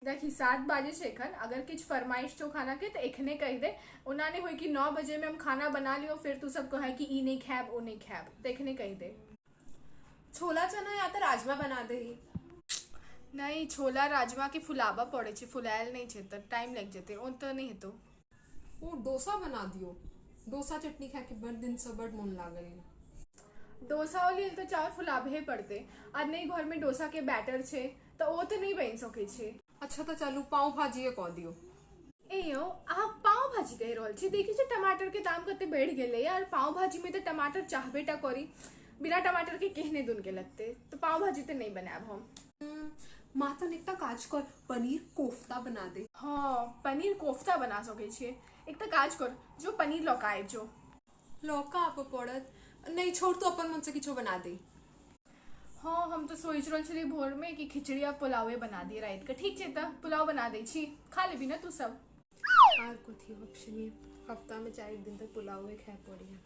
देखी, 7 बाजै छै एखन। अगर किछु फरमाइश छौ खाना के तऽ एखने कहि दे। ओना नहि होय कि 9 बजे में हम खाना बना लियौ, फिर तू सब कहै कि ई नहि खायब, ओ नहि खायब, तऽ एखने कहि दे। छोला चना या तऽ राजमा बना दही। नहि, छोला राजमा के फुलाबऽ पड़ै छै, फुलायल नहि छै तऽ टाइम लागि जेतै, ओ तऽ नहि हेतौ। ओ डोसा बना दियौ। डोसा चटनी खायके बड़ दिनसँ बड़ मोन लागल यऽ। डोसा लेल तऽ चाउर फुलाबहे पड़तै आ नहि घरमे डोसाके बैटर छै, तऽ ओ तऽ नहि बनि सकै छै। अच्छा, तऽ चलू पाव भाजिए कऽ दियौ। ए यौ, अहाँ पाव भाजी कहि रहल छी? देखै छी टमाटरके दाम कते बढ़ि गेलै, आर पाव भाजीमे तऽ टमाटर चाहबे टा करी, बिना टमाटरके केहने दुनके लगतै, तऽ पाव भाजी तऽ नहि बनायब हम। माँ, तहन एकटा काज कर, पनीर कोफ्ता बना दे। हँ, पनीर कोफ्ता बना सकै छियै। एकटा काज कर, जो पनीर लऽ कऽ आबि जो। लऽ कऽ आबऽ पड़त? नहि, छोड़, तू अपन मोनसँ किछो बना दे। हँ, हम तऽ सोचि रहल छलियै भोरमे कि खिचड़ी आ पुलावे बना दियै रातिके। ठीक छै, तऽ पुलाव बना दै छी, खा लेबही ने तू सब? आर कथी ऑप्शन ये? हफ्तामे 4 दिन तक पुलावे खाय पड़ैया।